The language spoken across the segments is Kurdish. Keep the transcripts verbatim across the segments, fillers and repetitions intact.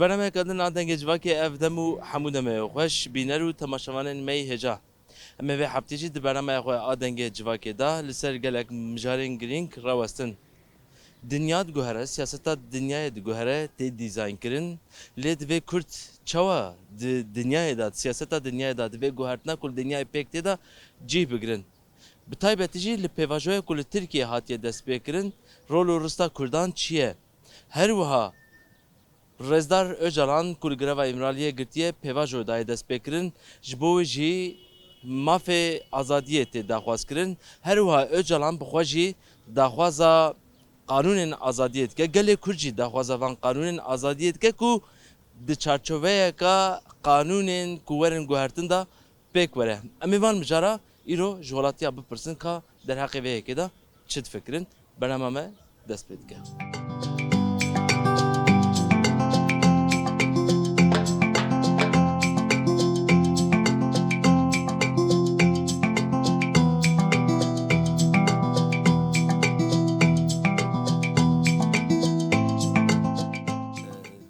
Bernameyeke din a Dengê Civakê ev dem û hemû demê xweş bîner û temaşevanên me yî hêja. Em ê vê heftê jî di bernameya xwe a Dengê Civakê de li ser gelek mijarên girîng rawestin. Dinya diguhere, siyaseta dinyayê diguhere, tê dîzaynkirin. Lê divê Kurd çawa di dinyayê de, di siyaseta dinyayê de, di vê guhertina ku li dinyayê pêk tê de cih bigirin? Bi taybetî jî li pêvajoya ku li Tirkiyê hatiye destpêkirin, rol û rista Kurdan çi ye? Her wiha Rêzdar Ocalan ku li greva Îmraliyê girtiye, pêvajo daye destpêkirin, ji bo wê jî mafê azadiyê tê daxwazkirin. Her wiha Ocalan bi xwe jî daxwaza qanûnên azadiyê dike. Gelê Kurd jî daxwaza van qanûnên azadiyê dike ku di çarçoveyeka qanûnên ku werin guhertin de pêk were. Em ê van mijara îro ji welatiya bipirsin ka derheqê vê yekê de çi difikirin. Bernama me dest pê dike.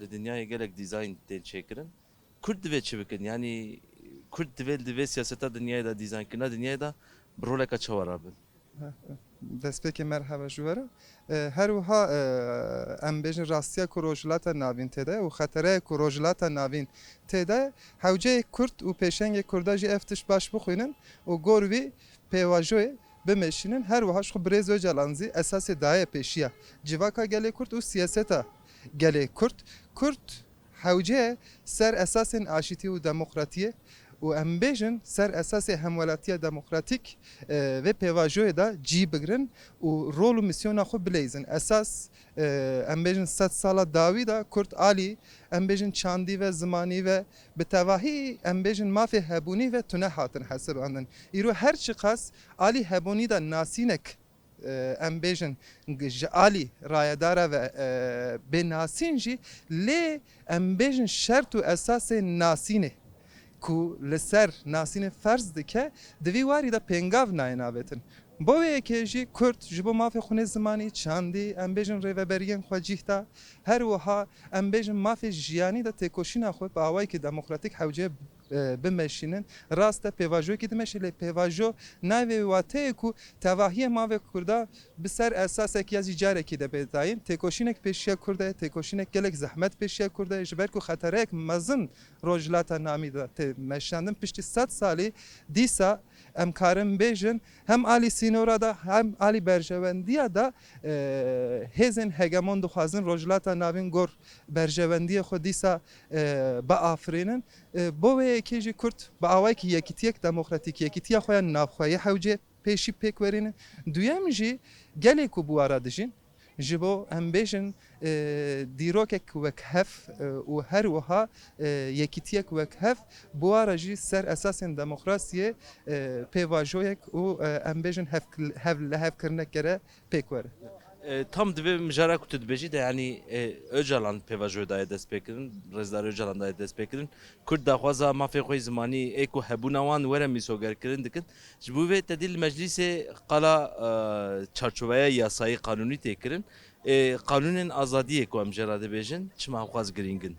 Li dinyayê gelek dîzayn tên çêkirin. Kurd divê çi bikin? Yanî Kurd divê, divê siyaseta dinyayê de, dîzaynkirina dinyayê de bi roleka çawa rabin? Destpêkê merheba ji we re. E, her wiha, e, em bêjin rastiya ku Rojhilata Navîn tê de û xetereya ku Rojhilata Navîn tê de, hewceyê Kurd û pêşengê Kurda jî ev tişt baş bixwînin û gor wî pêvajoyê bimeşînin. Her wiha ji xwe Birêz Ocalan zî esasê daye pêşiya civaka gelê Kurd û siyaseta gelê Kurd. Kurd hewce ser esasên aşîtî û demokratiyê û em bêjin ser esasê hemwelatiya demokratîk, e, vê pêvajoyê de cî bigirin û rol û misyona xwe bileyzin. Esas, e, em bêjin sed sala dawî de Kurd alî, em bêjin çandî ve, zimanî ve, bi tevahî em bêjin mafê hebûnî ve tune hatin hesibandin. Îro her çiqas alî hebûnî de nasînek e, em bêjin, g-, ji alî rayedara ve, e, bê nasîn jî, lê em bêjin şert û esasê nasînê ku li ser nasînê ferz dike, di vî warî de pêngav nayên avêtin. Bo wê yekê jî Kurd ji bo mafê xwinê zimanî, çandî, em bêjin rêveberiyên xwe cîh da, her wiha em bêjin mafê jiyanî de têkoşîna xwe bi awayekî demokratîk hewce e, bimeşînin. Rast e, pêvajoyekî dimeşe, lê pêvajo nayê vê wateyê ku tevahiyê mafê Kurda bi ser esasek ya zî carekî de bê dayîn. Têkoşînek pêşiya Kurda ye, têkoşînek gelek zehmet pêşiya Kurda ye, ji ber ku xetereyek mezin Rojhilata Navîn de tê meşandin. Piştî sed salî dîsa em karin bêjin, hem alî sînora de hem alî berjewendiya de, e, hêzên hegemon dixwazin Rojhilata Navîn gor berjewendiyê xwe dîsa, e, biafirînin. E, bo wê yekê jî Kurd bi awayekî yekîtiyek demokratîk, yekîtiya xwe ya navxweyî hewcê pêşî pêk werîne. Duyem jî gelê ku bi wa re dijîn, ji bo em bêjin, e, dîrokek wekhev, e, û her wiha, e, yekîtiyek wekhev, bi wa re jî ser esasên demokrasiyê, e, pêvajoyek û, e, em bêjin hev-, hev-, lihevkirinek gere pêk were. E, tam di vê mijara ku tu dibêjî de, yanî, e, Ocalan pêvajoyê daye destpêkirin, Rêzdar Ocalan daye destpêkirin. Kurd daxwaza mafê xwe yê zimanî ê ku hebûna wan were mîsogerkirin dikin. Ji bo vê te dî li meclîsê qala, e, çarçoveya yasayî qanûnî tê kirin. E, qanûnên azadiyê ku em jê re dibêjin, çima xwaz girîng in?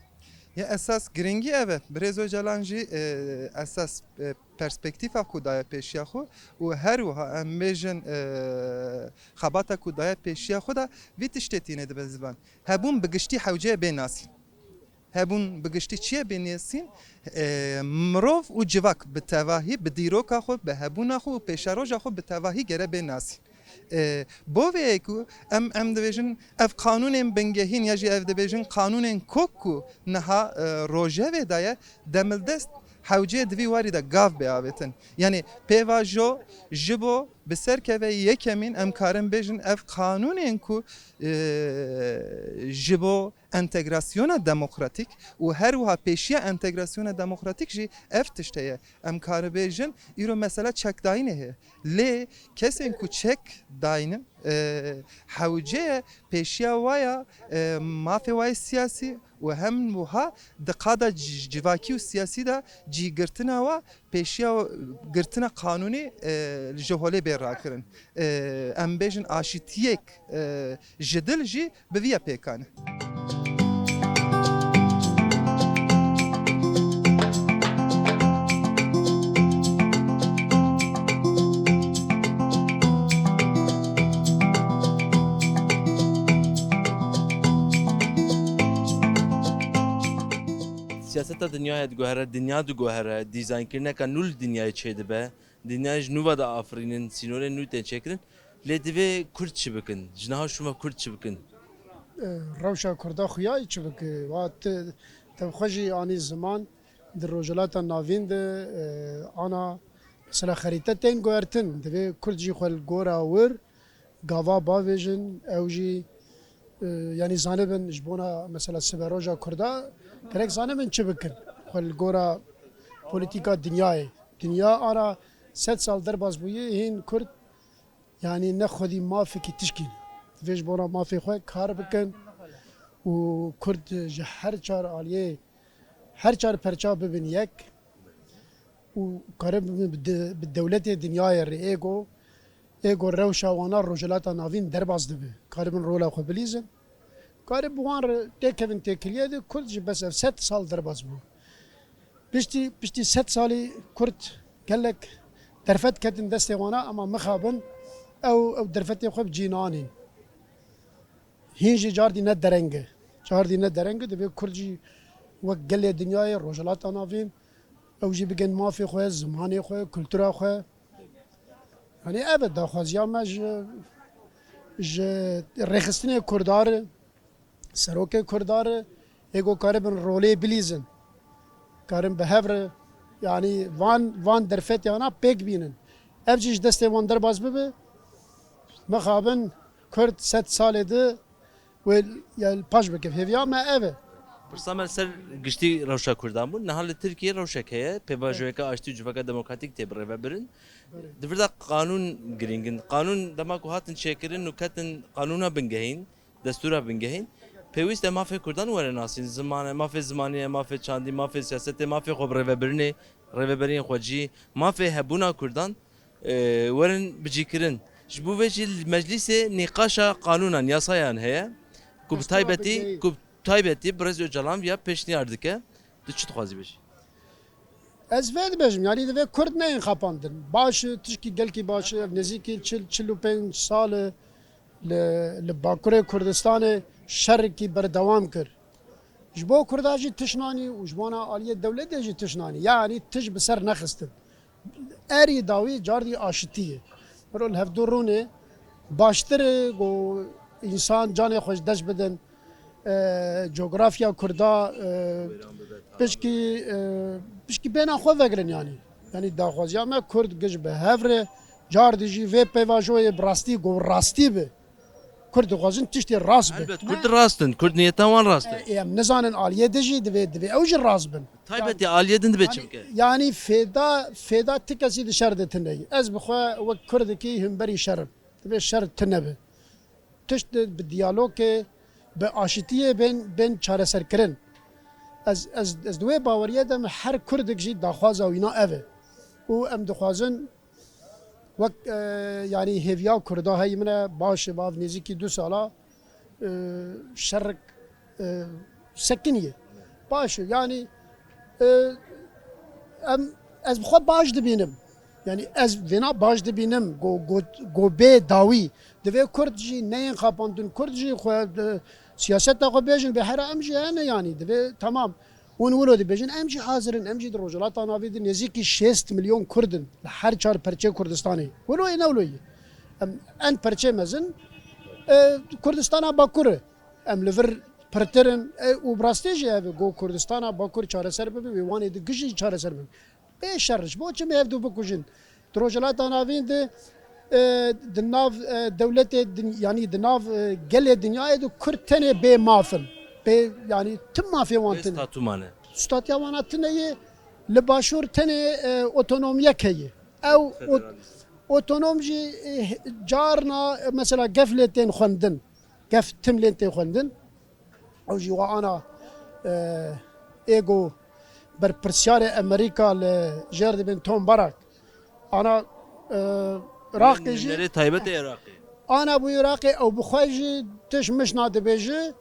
Ya esas girîngî ev e. Birêz Ocalan jî, e, esas, e, perspektîfa ku daye pêşiya xwe û her wiha em bêjin, e, xebata ku daye pêşiya xwe de vî tiştê tîne dibe ziman. Hebûn bi giştî hewce ye bê nasîn. Hebûn bi giştî çi ye bê nasîn? E, mirov û civak bi tevahî, bi dîroka xwe, bi hebûna xwe û pêşeroja xwe bi tevahî gere bê nasîn. E, bo vê ye ku em, em dibêjin ev qanûnên bingehîn ya jî ev dibêjin qanûnên kok ku niha, e, rojevê de ye, demildest hewceyê di vî warî de gav bê avêtin. Yanî pêvajo ji bo bi ser keve yekemîn em karin bêjin ev qanûnên ku, e, ji bo entegrasyona demokratîk û her wiha pêşiya entegrasyona demokratîk jî ev tişt heye. Em karibêjin îro mesela çekdayînê heye. Lê kesên ku çek daynin, e, hewce ye pêşiya wa ya, e, mafê wa yê siyasî û hem wiha di qada ci-, civakî û siyasî de cîgirtina wa pêşiya girtina qanûnî, e, ji holê bê rakirin. E, em bêjin aşîtiyek, e, ji dil jî bi vî ye pêkan e. Siyaseta dinyayê diguhere, dinya diguhere, dîzaynkirineka nû li dinyayê çêdibe, dinyayê ji nû ve diafirînin, sînorên nû tên çêkirin. Lê divê Kurd çi bikin? Ji niha şûma Kurd çi bikin? E, rewşa Kurda xuya yî çi bike? Wa te, te bi xwe jî anî ziman di Rojhilata Navîn de, e, ana mesela xerîte tên guhertin. Divê Kurd jî xwe li gora wir gava bavêjin, ew jî, e, yanî zanibin ji bona mesela siberoja Kurda gerek zanibin çi bikin. Xwe li gora polîtîka dinyayê. Dinya ana sed sal derbas bûye, hîn Kurd yanî ne xwedî mafekî tişkî ne. Divê ji bona mafê xwe kar bikin û Kurd ji her çar aliyê, her çar perça bibin yek û karin bibin bi de-, bi dewletê dinyayê re êgo, êgo rewşa wana Rojhilata Navîn derbas dibe. Karibin rola xwe bilîzin. Karib bi wan re têkevin têkiliyê de Kurd jî bes ev sed sal derbas bû. Piştî, piştî sed salî Kurd gelek derfet ketin destê wana, ema mixabin ew, ew derfetê xwe bi cî nanîn. Hîn jî cardî ne dereng e. Cardî ne dereng e, divê Kurd jî wek gelê dinyayê, Rojhilata Navîn, ew jî bigên mafê xwe, zimanê xwe, kultura xwe. Yanî ev e daxwaziya me ji, ji rêxistinê Kurda re, serokê Kurda re, êgo karibin rolê bilîzin. Karin bi hev re, yanî van, van derfetê wana pêk bînin. Ev jî ji destê wan derbas bibe, mixabin Kurd sed salê di wê, ya, paş bike. Hêviya me ev e. Pirsa me li ser giştî rewşa Kurdan bû. Niha li Tirkiyê rewşek heye. Pêvajoyeke aştî û civaka demokratîk tê birêvebirin. Di vir de qanûn girîng in. Qanûn dema ku hatin çêkirin û ketin qanûna bingehîn, destûra bingehîn, pêwîst e mafê Kurdan were nasîn. Ziman e, mafê zimanî ye, mafê çandî, mafê siyasetê, mafê xwe birêvebirinê, rêveberiyên xwecihî, mafê hebûna Kurdan, e, werin bicîkirin. Ji bo vê jî li meclîsê nîqaşa qanûnan, yasayan heye ku bi taybetî, ku bi taybetî Birêz Ocalan viya pêşniyar dike. Tu çi dixwazî bêjî? Ez vê dibêjim, yanî divê Kurd neyên xapandin. Baş e, tişkî gelkî baş e, ev nêzîkî çil, çil û pênc sal e li, li Bakurê Kurdistanê şerekî berdewam kir. Ji bo Kurda jî tişt nanî û ji bona aliyê dewletê jî tişt nanî. Yanî tişt bi ser nexistin. Erî dawî cardî aşitî ye. Mirov li hevdû rûnê baştir e ku însan canê xwe ji dest bidin. E, cografya Kurda, e, pişkî, e, pişkî bêhna xwe vegirin yanî. Yanî daxwaziya me Kurd giş bi hev re, cardî jî vê pêvajoyê bi rastî ku rastî bi. Kurd dixwazin tiştê rast be. Elbet, Kurd rast in, Kurd niyetan wan rast e. E, em nizanin aliyê de jî divê, divê ew jî rast bin. Taybetî aliyê din dibê çi bike? Yanî fêda, fêda ti kesî di şer de tune ye. Ez bi xwe wek Kurdekî himberî şer im. Divê şer tune be. Tişt de bi diyalogê, bi aşitiyê bên, bên çareserkirin. Ez, ez, ez di wê baweriyê de me, her Kurdek jî daxwaza wîna ev e. Û em dixwazin wek, e, yanî hêviya Kurda heyî min e, baş e, bav nêzîkî du sala, e, şerik, e, sekiniye. Baş e, yanî, e, em, ez bi xwe baş dibînim. Yanî ez vêna baş dibînim, go, go, go bê dawî. Divê Kurd jî neyên xapandin, Kurd jî xwe, e, siyaseta xwe bêjin, bê hera em jî hene yanî. Divê, temam. Hûn wilo dibêjin, em jî hazir in, em jî di Rojhilata Navîn de nêzîkî şêst milyon Kurd in li her çar perçê Kurdistanê. Wilo yê, ne wilo yê. Em en perçê mezin, e, Kurdistana Bakur e. Em li vir pirtir in, e, û bi rastî jî ev e, ku Kurdistana Bakur çareser bibe, wê Wanê di gişî çareser bibe. Bê şer, ji bo çi em hevdû bikujin? Di Rojhilata Navîn de, e, di nav, e, dewletê din-, yanî di nav, e, gelê dinyayê de Kurd tenê bê maf in. Bê, yanî tim mafê wan tune. Statû mane. Statuya wana tune ye, li Başûr tenê, e, otonomiyek heye. Ew ot-, otonom jî, e, carna, e, mesela gef lê tên xwendin. Gef tim lê tên xwendin. Ew jî wa ana, e, ê ku berpirsyarê Amerîka li jêr dibên Tom Barak. Ana, e, Iraqê jî. Nûnerê taybet ê Iraqê. Ana bû Iraqê ew bi xwe jî tişt mişna dibêje,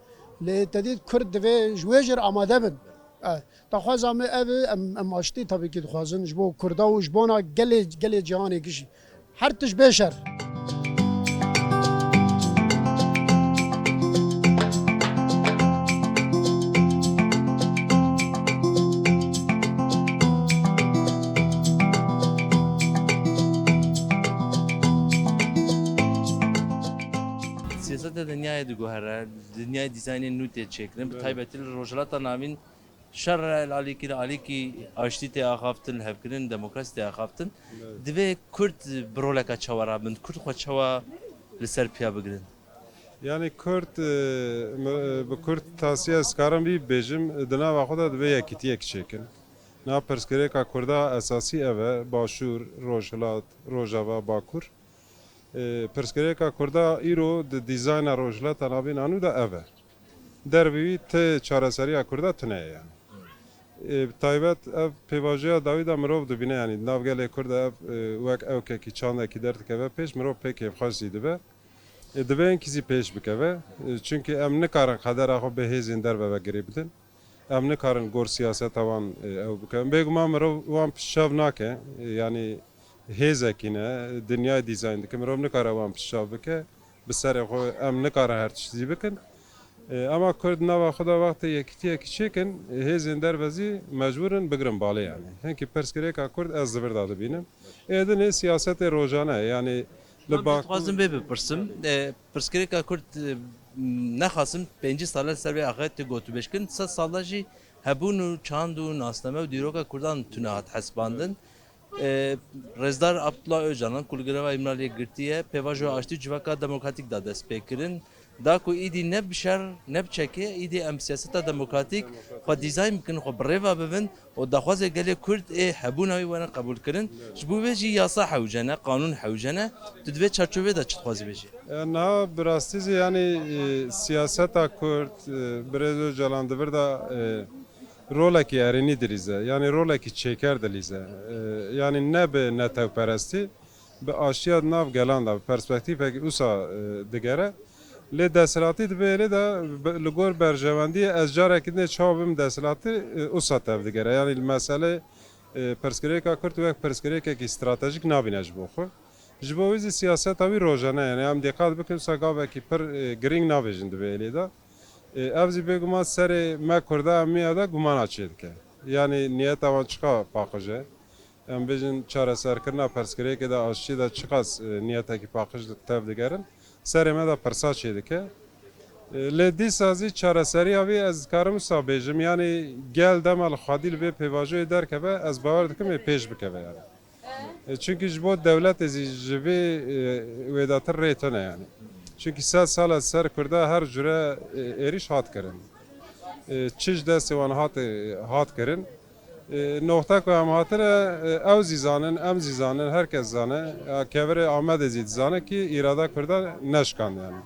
lê te dît Kurd divê ji wê jî re amade bin. E, daxwaza me ev e, em, em aştî tabii ki dixwazin ji bo Kurda û ji bona gelê, gelê cîhanê gişî. Her tişt bê şer. Siyaseta dinyayê diguhere, dinyayê dîzaynên nû tê çêkirin, bi Evet. taybetî li Rojhilata Navîn şer li alîkî, li alîkî aştî tê axaftin, hevkirin, demokrasî tê axaftin. Evet. Divê Kurd bi roleka çawa rabin, Kurd xwe çawa li ser piya bigirin? Yani Kurd, e, mi-, e, bi Kurd tasî ez karim vî bêjim, di nava xwe de divê yekîtiyek çêkin. Na pirsgirêka Kurda esasî ev e, Başûr, Rojhilat, Rojava, Bakur. E, pirsgirêka Kurda îro di dîzayna Rojhilata Navîn a nû de ev e. Dervî wî ti çareseriya Kurda tune ye yani. E, bi taybet ev pêvajoya dawî de mirov dibîne yani. Di nav gelê Kurd de ev, e, wek ewkekî çandekî derdikeve pêş, mirov pê kêfxweş zî dibe. E, divê hinkî zî pêş bikeve. E, çunkî em nikarin qedera xwe bi hêzên derve ve girê bidin. Em nikarin gor siyaseta wan, e, ew bikin. Bêguman mirov wan piştçav nake. E, yanî hêzekî ne, dinyayê dîzayn dike. Mirov nikare wan piştçav bike. Bi serê xwe em nikarin her tişt zî bikin. E, ema Kurd nava xwe de wextê yekîtiyekî çêkin, e, hêzên derve zî mecbûr in bigirin balê yani. Hinkî pirsgirêka Kurd ez di vir de dibînim. Ê din ê siyasetê rojane, yani li Van Bakur dixwazim vê bipirsim. E, pirsgirêka Kurd, e, nexasim pêncî sal e li ser vê axê tê gotûbêj kirin. Sed sal de jî hebûn û çand û nasname û dîroka Kurdan tune hat hesibandin. E, Rêzdar Abdullah Ocalan ku li Greva Îmraliyê girtiye, pêvajoya aştî û civaka demokratîk da dest pê kirin. Da ku îdî ne bi şer, ne bi çekê, îdî em siyaseta demokratîk xwe dîzayn bikin, xwe bi rê ve bibin û daxwazê gelê Kurd ê hebûna wî were qebûlkirin. Ji bo vê jî yasa hewce ne, qanûn hewce ne. Tu di vê çarçovê de çi dixwazî bêjî? E, niha bi rastî zî, yanî, e, siyaseta Kurd, e, Birêz Ocalan di vir de, e, rolekî erênî dilîze, yanî rolekî çêker dilîze. E, yanî ne bi netewperestî, bi aştiya di nav gelan de, bi perspektîfekî usa, e, digere. Lê desthilatî di vê êlê de bi, li gor berjewendiyê ez carekî dinê çawa bim desthilatî, e, usa tev digere. Yanî li meselê, e, pirsgirêka Kurd wek pirsgirêkekî stratejîk nabîne ji bo xwe. Ji bo wî zî siyaseta wî rojane ye. Yanî em dîqat bikin, wisa gavekî pir, e, girîng nabêjin di vê êlê de. E, ev zî bêguman serê me Kurda em miya de gumana çêdike. Yanî niyeta wan çiqa paqij e. Em bêjin çareserkirina pirsgirêkê de aştî de çiqas, e, niyetekî paqij tev digerin. Serê me de pirsa çêdike. E, lê dîsa zî çareseriya vî ez dikarim wisa bêjim. Yanî gel dema li xwedî li vê pêvajoyê derkeve, ez bawer dikim ê pêş bikeve yani. E, çunkî ji bo dewletê zî ji vê, e, wêdatir rê tune yani. Çunkî sed sal e ser Kurda her cure, e, êrîş hat kirin. E, çi ji destê wan hat, e, hat kirin. E, noxta ku em hatine, e, ew zî zanin, em zî zanin, her kes zane. Ya kevirê Amedê zî dizane kî îrada Kurda neşkand yani.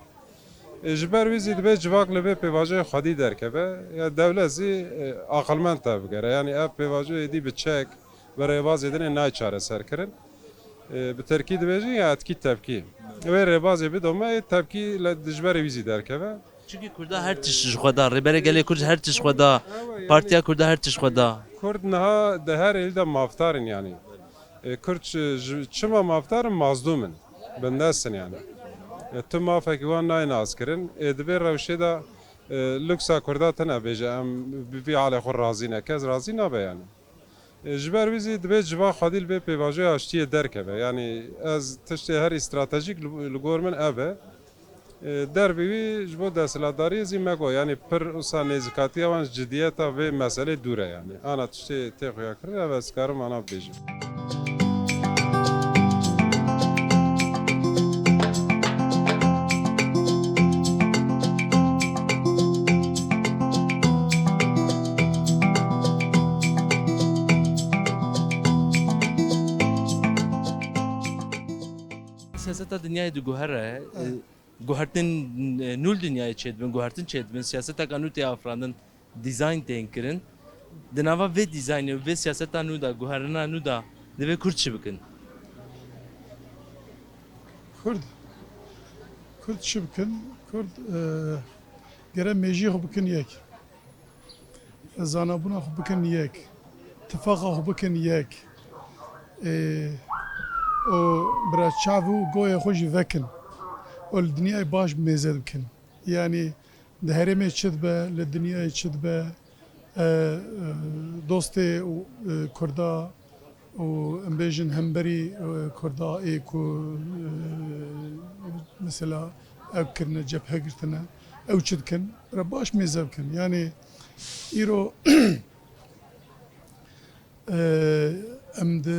E, ji ber wî zî dibe civak li vê pêvajoyê xwedî derkeve. Ya dewlet zî, e, aqilmend tevbigere. Yani ev pêvajoyê dî bi çek, bi rêbazê dinê nayê çareser kirin. E, bi tirkî dibêjin ya etkî tepkî. Wê rêbazê bidome, ê tepkî li dijberê wî zî derkeve. Çunkî Kurda her tişt ji xwe da, Rêberê Gelê Kurd her tişt xwe da, Partiya Kurda her tişt xwe da. Kurd niha di her êlî de mafdar in yani. E, Kurd çi-, ji-, çima mafdar in? Mazlûm in. Bindest in yani. E, tu mafekî wan nayê naskirin. E, di vê rewşê de, e, luksa Kurda tune bêje, em bi vî halê xwe razî ne. Kes razî nabe yani. E, ji ber wî zî divê civa xwedî li vê pêvajoya aştiyê derkeve. Yanî ez tiştê herî stratejîk li, li gor min ev e. E, dervî wî ji bo desthilatdariyê zî me got, yanî pir wisa nêzîkatiya wan ji cidiyeta vê meselê dûr e yanî. Ana tiştê tê xuyakirin, ev ez dikarim ana bibêjim. Siyaseta dinyayê diguhere, Evet. e, guhertin, e, nû li dinyayê çêdibin, guhertin çêdibin, siyaseteka nû tê afirandin, dîzayn tên kirin. Di nava vê dîzaynê û vê siyaseta nû de, guherina nû de, divê Kurd çi bikin? Kurd, Kurd çi bikin? Kurd, e, gere mêjiyê xwe bikin yek. Zanabûna xwe bikin yek. Tifaqa xwe bikin yek. E, û bira çav û goyê xwe jî vekin. Û li dinyayê baş mêze bikin. Yanî di herêmê çi dibe, li dinyayê çi dibe, e, e, dostê û, e, Kurda û em bêjin hemberî, e, Kurda ê ku, e, mesela Ev kirine, cephe girtine, ew çi dikin? Re baş mêze bikin. Yanî îro, e, em di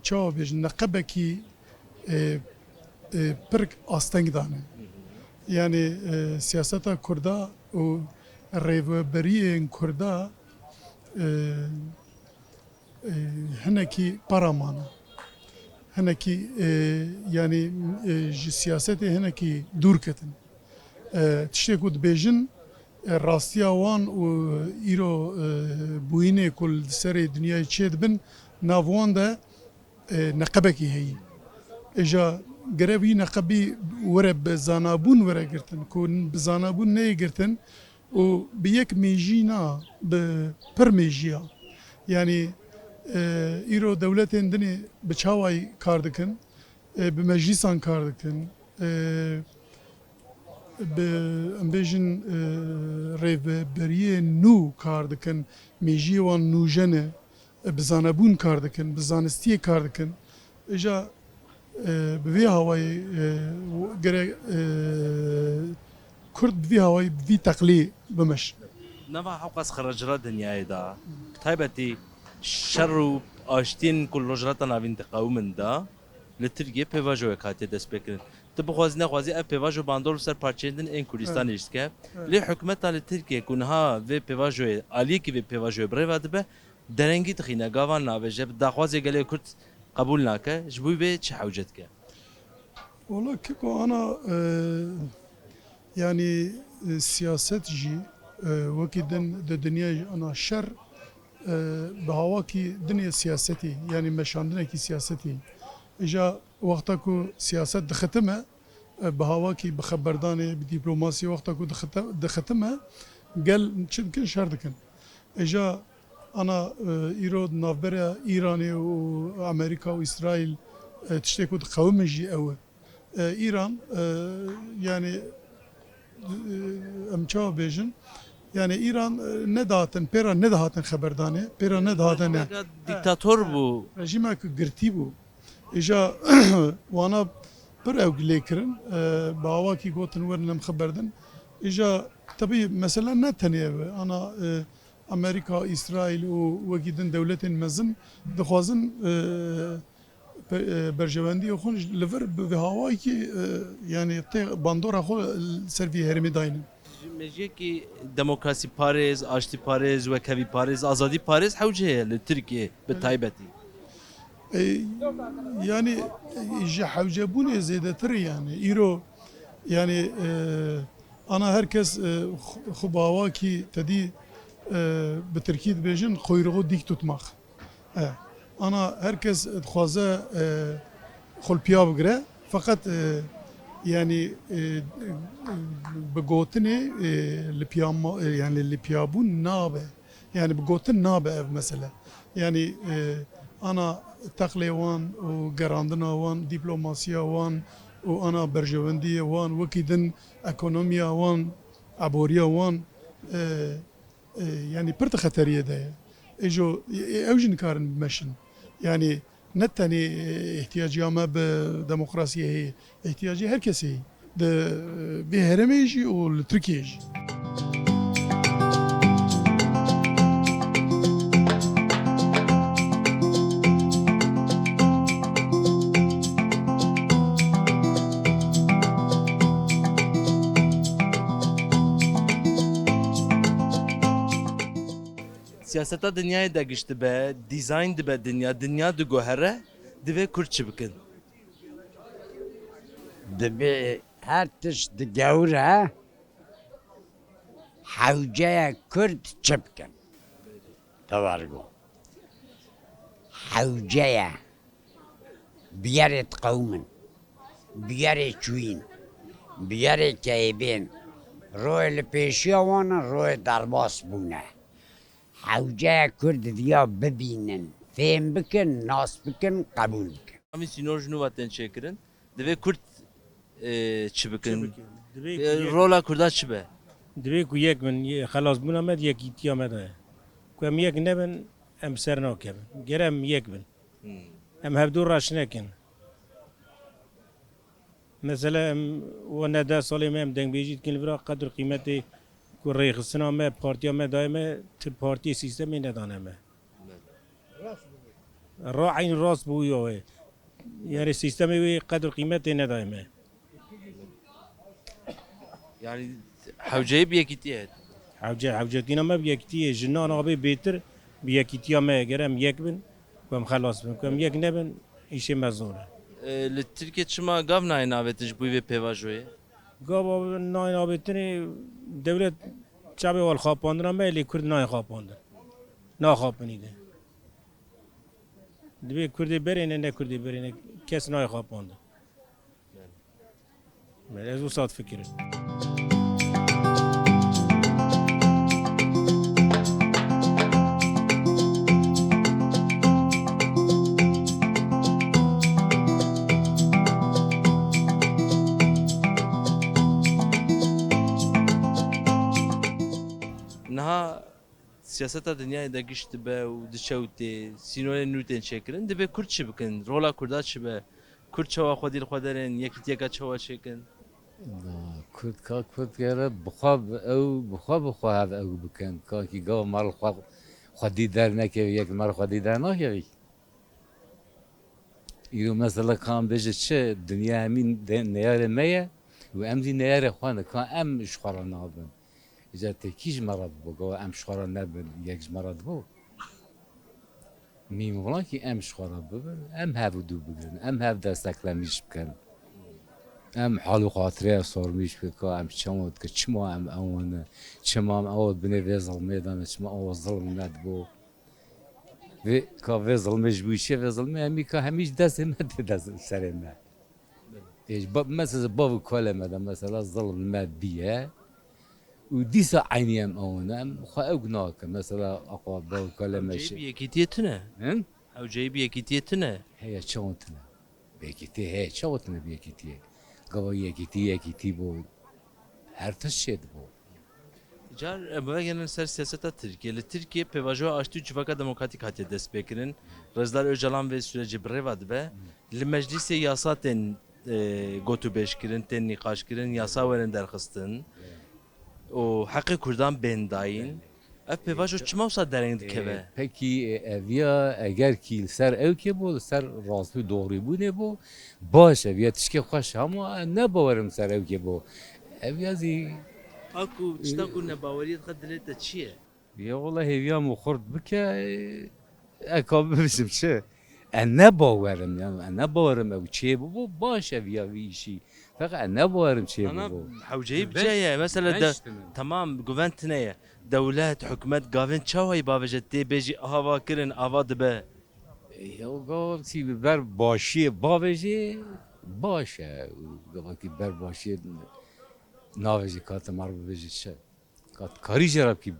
çawa bêjin, neqebekî, e, e, pir asteng dane. Yanî, e, siyaseta Kurda û rêveberiyên Kurda, e, e, hinekî para mane. Hinekî, e, yanî, e, ji siyasetê hinekî dûr ketin. E, tiştê ku dibêjin, e, rastiya wan û îro, e, bûyînê ku li serê dinyayê çêdibin, nav wan de, e, neqebekî heyî. Îja gere wî neqebî were bi zanabûn were girtin. Ku bi zanabûn neyê girtin, û bi yek mêjî na, bi pir mêjiya. Yanî, e, îro dewletên dinê bi çawayî kar dikin, e, bi meclîsan kar dikin, e, bi, em bêjin, e, rêveberiyê nû kar dikin, mêjiyê wan nûjen e, e, bi zanebûn kar dikin, bi zanistiyê kar dikin. Îja, e, bi vî hawayê, e, gerek, e, Kurd bi vî hawayê, bi vî teqlî bimeşin. Nava hewqas xeracira dinyayê de, bi taybetî şer û aştiyên ku li Rojhilata Navîn diqewimin de, li Tirkiyê pêvajoyek hatiye destpêkirin. Tu bixwazî nexwazî ev pêvajo bandor li ser parçeyên din ên Kurdistanê Evet. jî dike. Evet. Lê hikûmeta li Tirkiyê ku niha vê pêvajoyê, aliyekî vê pêvajoyê bi rê ve dibe, derengî dixîne, gavan navêje, bi daxwazê gelê Kurd qebûl nake, ji bo vê çi hewce dike? Wala keko ana, e, yanî, e, siyaset jî, e, wekî din di dinyayê jî ana şer, e, bi hawakî dinê siyasetî, yanî meşandinekî siyasetî. Îja wexta ku siyaset dixitime, e, bi hawakî, bi xeberdanê, bi dîplomasî wexta ku dixite-, dixitime, gel çi dikin, şer dikin. Îja ana, e, îro di navbera Îranê û Amerîka û Îsraîl, e, tiştê ku diqewimin jî ew e. E, Îran, e, yanî, e, em çawa bêjin? Yanî Îran, e, nedihatin, pê re nedihatin xeberdanê, pê re nedihatin ne. Rejîmeka dîktator bû. Rejîmeke girtî bû. Îja wana pir ew lê kirin, e, bi awakî gotin werin em xeber din. Îja tebî mesele ne tenê ev e. Ana, e, Amerîka, Îsraîl û wekî din dewletên mezin dixwazin, e, pe-, e, berjewendiyê xwe li vir bi vî hawayekî, e, yanî tê bandora xwe li ser vî herêmê daynin. Ji mejiyekî demokrasî parêz, aştî parêz, wekhevî parêz, azadî parêz hewce ye li Tirkiyê bi Evet. taybetî. E, yanî, e, ji hewcebûnê zêdetir e yanî. Îro, yanî, e, ana her kes, e, xu-, xwe bi awakî tedî, e, bi tirkî dibêjin, kuyruğu dik tutmak. E, ana her kes dixwaze, e, xwe li piya bigire. Feqet, e, yanî, e, bi gotinê, e, li piya ma-, e, yanî li piyabûn nabe. Yanî bi gotin nabe ev mesele. Yanî, e, ana teqlê wan û gerandina wan, dîplomasiya wan û ana berjewendiyê wan, wekî din ekonomiya wan, eboriya wan, e, e, yanî pir di xeteriyê de ye. Êjo, e, ew jî nikarin bimeşin. Yanî ne tenê, e, îhtiyacîya me bi demokrasiyê heye, îhtiyacî her kesê heye. Di, e, vê herêmê jî û li Tirkiyeyê jî. Siyaseta dinyayê de giş dibe, dîzayn dibe dinya, dinya diguhere, divê Kurd çi bikin? Divê her tişt digewre, hewce ye Kurd çi bikin? Tevargo. Hewce ye. Biyerê diqewimin. Biyerê çûyîn. Biyerê keyebên. Royê li pêşiya wan in, royê derbas bûne. Hewce ye Kurd viya bibînin, fêm bikin, nas bikin, qebûl bikin. Em sînor ji nû ve tên çêkirin. Divê Kurd, e, çi bikin? Çi bikin? Divê E, ku yek rola Kurda çi be? Divê ku yek bin, ye-, xelasbûna me di yekîtiya me de ye. Ku em yek nebin, em ser nakevin. Gere em yek bin. Hmm. Em hevdu reş nekin. Mesela em, wan ne deh salê me em dengbêjî dikin li vira qedr qîmetê ku rêxistina me, partiya me daye me, ti partiyê sîstemê nedane me. Ra eyn rast bû ya wê. Yani sîstemê wê qedr qîmetê nedaye me. Yani hewceyî bi yekîtiyê heye. Hewce, hewcetîna me bi yekîtiyê, jinan abê bêtir bi yekîtiya me, eger em yek bin, ku em xelas bin, ku em yek nebin, îşê me zor e. E, li Tirkiye çima gav nayên avêtin ji bo vê pêvajoyê? Gava nayên avêtinê, dewlet çavê wal xapandina me, lê Kurd nayên xapandin. Naxapinî de. Divê Kurdê berêne, ne Kurdê berêne, kes nayê xapandin. Belê, ez wisa difikirim. Niha siyaseta dinyayê de giş dibe û diçe û tê, sînorên nû tên çêkirin, divê Kurd çi bikin? Rola Kurda çi be? Kurd çawa xwedî li xwe derên, yekîtiyeke çawa çêkin? Na, Kurd ka Kurd gere bi xwe bi ew, bi xwe bi xwe hev ew bikin. Ka kî gava me li xwe xwedî dernekeve, yek me li xwedî dernakevî. Îro mesela ka em bêje çi, dinya hemî de neyarê me ye û em zî neyarê xwe ne, ka em ji xwe re nabin. Îca tê kî ji me re bibo, gava em ji xwe re nebin, yek ji me re dibo. Mîm wila kî em ji xwe re bibin, em hev û dû bigirin, em hev desteklemîş bikin. Em hal û xatirê sormîş bikin, ka em çawa dikin, çima em ewan e, çima em ewa binê vê zilmê de ne, çima ewa zilm nedibo. Vê ka vê zilmê ji bo çi vê zilmê hemî ka hemî ji destê me tê dest serê me. Ê, ji ba-, mesela bav û kalê me de mesela zilm me biye û dîsa eynî em ewan em xwe ew nake. Mesela axa bav û kalê me Hewceyî şi- bi yekîtiyê tune. Hin? Hewceyî bi yekîtiyê tune. Heye çawa tune. Bi yekîtiyê heye çawa tune bi yekîtiyê. Gava yekîtî yekîtî bû. Her tişt çê dibû. Car, e, bivegerin ser siyaseta Tirkiye. Li Tirkiye pêvajoya aştî û civaka demokratîk hatiye destpêkirin. Rêzdar Ocalan vê sûrecê bi rê ve dibe. Li meclîsê yasa tên, e, gotûbêjkirin, tên nîqaşkirin, yasa werin derxistin. Û heqê Kurdan bên dayîn. Ev pêvajo çima wisa dereng dikeve? E, pekî, e, eviya eger kî li ser ewkê bû, li ser rastî û doğrîbûnê bû, baş e, eviya tişkê xweş e, hema ne bawerim ser ewkê bû. Eviya zî A ku tişta ku nebaweriyê dixe dilê te çi ye? Ya wela hêviya min xurt bike, e, ez ka bibêjim çi? Ez ne bawerim, yani ez ne bawerim ew çê bû, baş e eviya vî îşî. Feqet ez ne bawerim çê bû. Ana hewceyî bi cê ye. Mesela de, tamam, guven tine ye. Dewlet, hikûmet gavên çawayî bavêje tê bêjî ava kirin, ava dibe. E, ya gavkî bi ber başiyê bavêjê baş e. Gavkî ber başiyê navêjê, ka te mar bibêjê çi? Ka karî jê re bikî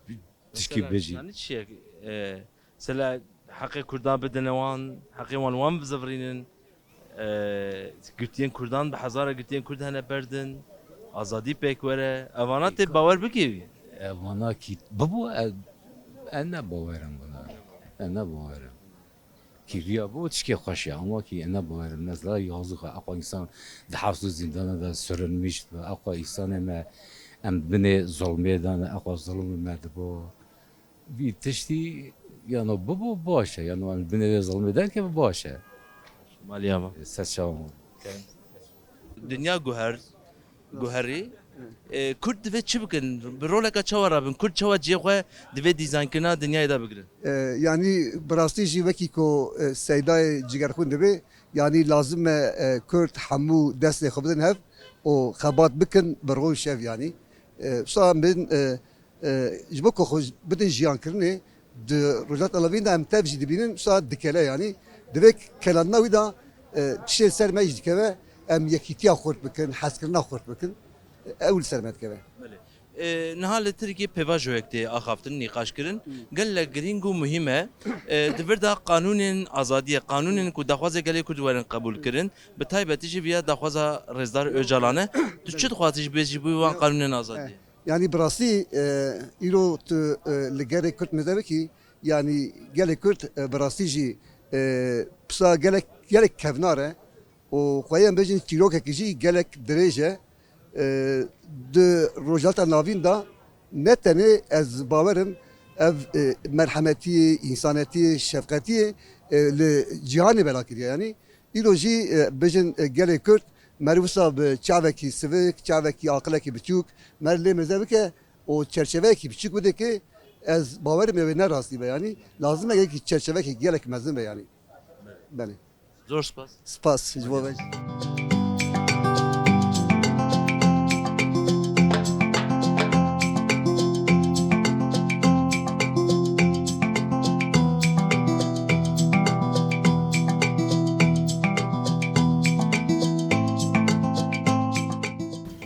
tişkî bêjî. Mesela çi ye? E, mesela heqê Kurdan bidine wan, heqê wan wan bizivirînin. E, girtiyên Kurdan bi hezara girtiyên Kurd hene berdin. Azadî pêk were. Evana tê bawer bikî? Evana kî bibo, e, ez ne bawerim buna. Ez ne bawerim. Kîviya bo tişkê xweş e, ama kî ez ne bawerim. Mesela yazî xwe, eqwa însan di hepsû zîndana de sürünmüş be, eqwa însanê me em binê zulmê de ne, eqwa zulm me dibo. Vî tiştî, yano bibo baş e, yano em binê vê zilmê derkeve baş e. Maliyama. Ser çawa. Dinya guher, guherî. E, Kurd divê çi bikin? Bi roleka çawa rabin? Kurd çawa cihê xwe divê dîzaynkirina dinyayê de bigirin? E, yanî bi rastî jî wekî ku, e, Seydayê Cigerxwîn dibê, yanî lazim e, e, Kurd hemû destê xwe bidin hev û xebat bikin bi roj şev yanî. E, wisa em bên, e, E, ji bo ku xwe bidin jiyankirinê, di Rojhilata Levîn de em tev jî dibînin, wisa dikele yanî. Divê kelandina wî de, e, tiştê ser me jî dikeve, em yekîtiya xurt bikin, hezkirina xurt bikin. E, ew li ser me dikeve. Belê. E, niha li Tirkiyê pêvajoyek tê axaftin, nîqaşkirin. Gelek girîng û muhîm e. E, di vir de qanûnên azadiyê, qanûnên ku daxwazê gelê Kurd werin qebûlkirin, bi taybetî jî viya daxwaza Rêzdar Ocalan e. Tu çi dixwazî ji bê-, ji bo wan qanûnên azadiyê? Yanî bi rastî, e, îro tu, e, li gelê Kurd mêze bikî, yanî gelê Kurd, e, bi rastî jî, e, pisa gelek, gelek kevnar e. û xweyê em bêjin çîrokekî jî gelek dirêj e. E, di Rojhilata Navîn de ne tenê ez bawerim ev, e, merhemetiyê, însanetiyê, şefqetiyê, e, li cîhanê bela kiriye. Yanî îro jî, e, bêjin, e, gelê Kurd, me wisa bi çavekî sivik, çavekî aqilekî biçûk, me lê mêze bike û çerçeveyekî biçûk bide ki ez bawerim ew ê ne rastî be. Yanî lazim e yekî çerçevekî gelek mezin be yanî. Belê. Zor spas. Spas ji bo ve.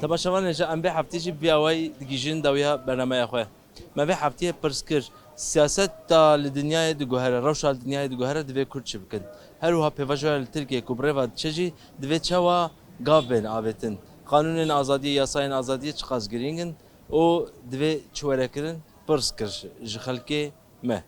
Temaşevanê ji em vê heftê jî bi awayî digihîjin dawiya bernameya xwe. Me vê heftiyê pirs kir, siyaseta li dinyayê diguhere, rewşa li dinyayê diguhere, divê Kurd çi bikin? Her wiha pêvajoya li Tirkiyê ku bi rê ve diçe jî divê çawa gav bên avêtin? Qanûnên azadiyê, yasayên azadiyê çiqas girîng in û divê çi were kirin? Pirs kir ji xelkê me.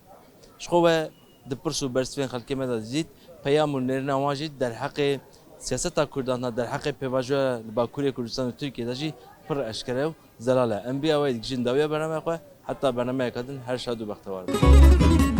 Ji xwe we di pirs û bersivên xelkê me de didît, peyam û nêrîna wan jî derheqê siyaseta Kurdan de, derheqê pêvajoya li Bakurê Kurdistan û Tirkiyê de jî pir eşkere û zelal e. Em bi awayî digihîjin dawiya bernameya xwe, heta bernameyeke din her şad û bextewar bin.